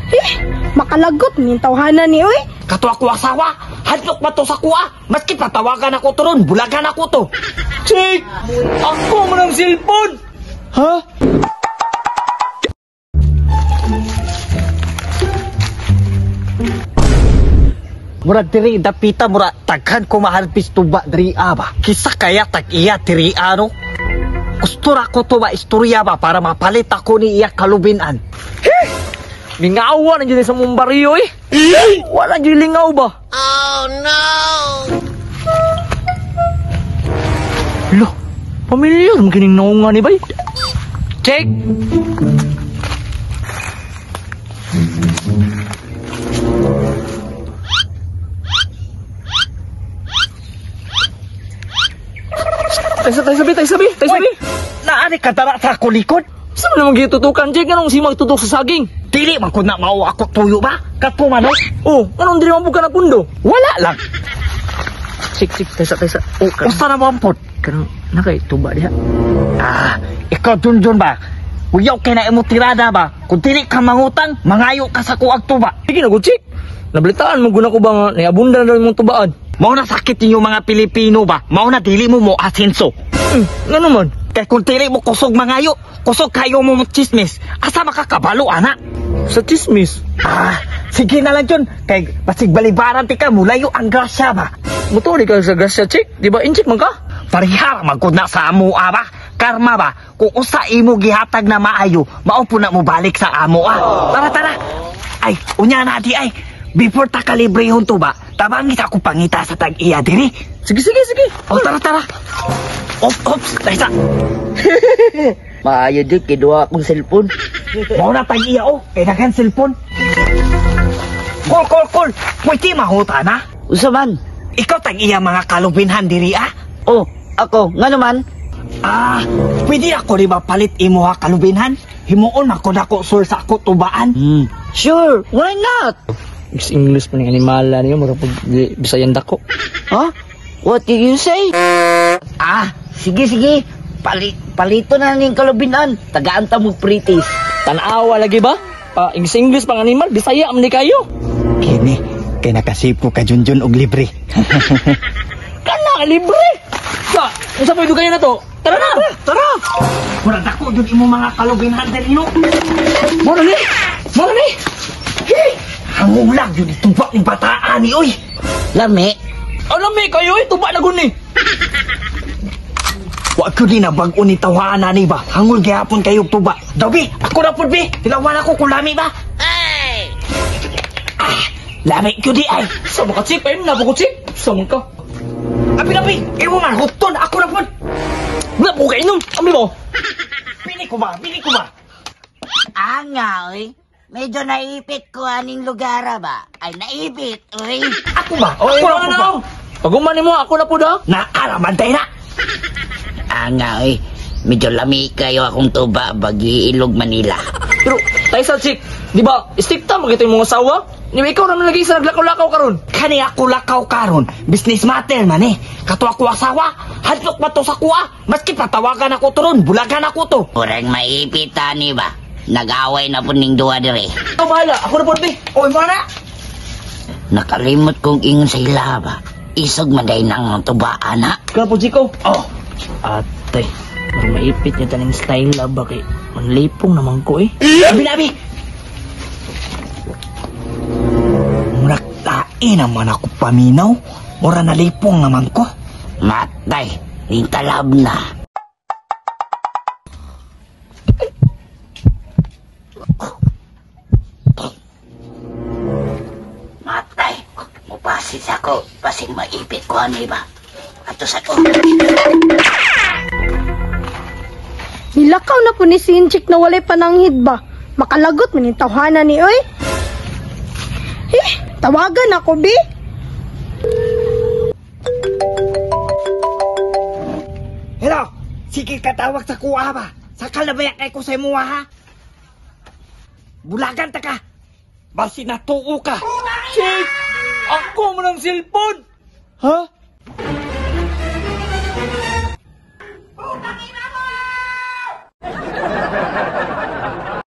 Eh, makalagot ning tawhana ni oy. Kato ako asawa, hadlok ba to sa kuha? Maski patawagan ako to ron, bulagan ako to. Chick! Ako man ang cellphone! Ha? Murag diri dapita mura taghan ko maharpis tuba diri ba. Kisa kaya tag iya diri ano? Gusto ra ko to ba istorya ba para mapalit ako ni iya kalubinan. Mingawa na dyan sa mong baryo eh. Wala dyan lingaw ba? Oh no! Lo, pamilyar mo kining naunga ni bay. Check! Tayo sabi, tayo sabi, tayo sabi. Naani ka dara sa ako likod? Saan mo naman gitutukan, Jake? Anong si magtutok sa saging? Dili man ko na mao ako tuyo ba? Kato man oh. Oh, anong dili man ka na pundo? Wala lang. Sik, sik, taysa, taysa. Oh, kanang, Usa na man pod. kanang, nakay, tuba diha. Ah, ikaw dun dun ba? Uyaw kay na imo tirada ba? Kung dili ka mangutang, mangayo ka sa kuag tuba. Sige na, Chick. Nabalitaan mo guna ko ba nga, niabunda na daw imong tubaan. Mao na sakit ninyo mga Pilipino ba? Mao na dili mo mo asenso. Nga naman. Kay kung dili mo kusog mangayo, kusog kayo mo mo chismis. Asa makakabalo ana? Sa chismis. Ah, sige na lang dyan. Kay basig balibaran ti ka, mulayo ang grasya ba? Mutuli ka sa grasya, Chick. Di ba, inchik man ka? Parihara magkod na sa amo ba? Karma ba? Kung usa imo gihatag na maayo, mao po na mo balik sa amo ah. Tara tara. Ay, unya na di ay. Before ta kalibrehon to ba, tabangi sa akong pangita sa tag-iya diri. Sige, sige, sige. O tara tara. Ops, ops, taysa. Maayo jud kay duha akong cellphone. Mao na tag-iya oh, kay daghan cellphone. Call, call, call. Pwede mahuta na. Usa man? Ikaw tag-iya mga kalubinhan diri ah. Oh, ako nga naman. Ah, pwede ako di ba palit imo ha kalubinhan? Himuon ako dako sur sa ako tubaan. Sure, why not? Is English pa ni animala niyo, mura pag Bisayan dako. Huh? What did you say? Ah, sige sige. Palito na ning kalubinan. Tagaan ta mo pritis. Tanawa lagi ba? Pa English English pang animal, Bisaya man di kayo. Kini, kay nakasipo ka Junjun og libre. Kana libre. Sa, unsa pa kayo na to? Tara na. Tara! Mura dako jud imo mga kalubinhan diri no. Mura ni. Mura ni. Hey, hangulag jud ituba ni bataan ni oy. Lami. Alam mi kayo eh, tuba na guni. Wa gyud ni nabag-o ni tawhana ni ba. Hangol gihapon kayo og tuba. Daw bi, ako na pud bi. Tilawan ako kung lami ba. Ah, lami gyud di ay. Sa mga chip, ayun na ko chip. Sa mga ka. Abi abi, imo man hukton ako na pud. Wala po kayo inom. Ami mo. Bili ko ba? Bili ko ba? Ah nga, oy. Medyo naipit ko aning lugar ba? Ay, naipit, oy. Ako ba? Oy, Ako na na na. pud ba? Paguman mo, ako na po da. Naaraman tayo na. Ah nga, oy. Medyo lami kayo akong tuba bagi Ilog, Manila. Pero, tayo sa chick, di ba, stricta magkita yung mga asawa? Di ba, ikaw naman lagi sa naglakaw-lakaw karon? Kani ako lakaw karon, business matter man eh. Kato ako asawa, hadlok ba to sa kuha? Maski patawagan ako to ron, bulagan ako to. Kurang maipit ani ba? Nag-away na po ning duha dire. Ikaw bahala, ako na po di. Oy, mana. Nakalimot kong ingon sa ila ba? Isog man day nang tubaan ha. Ikaw na po, Chico. Oh, Atay, parang maipit niya taning style la ba kay manlipong naman ko eh. Abi abi. Murag tae naman ako paminaw. Mura nalipong naman ko. Matay, nintalab na. Matay, mupasis ako, pasing maipit ko ani ba? Ato sa ko. Nilakaw na po ni Sinchik na walay pananghid ba? Makalagot man yung tawhana ni oy. Eh, tawagan ako bi. Hello, sige katawag sa kuha ba? Sakal na bayak kay ko sa imuha ha? Bulagan ta ka. Basi natuo ka. Chick! Ako man ang cellphone! Ha?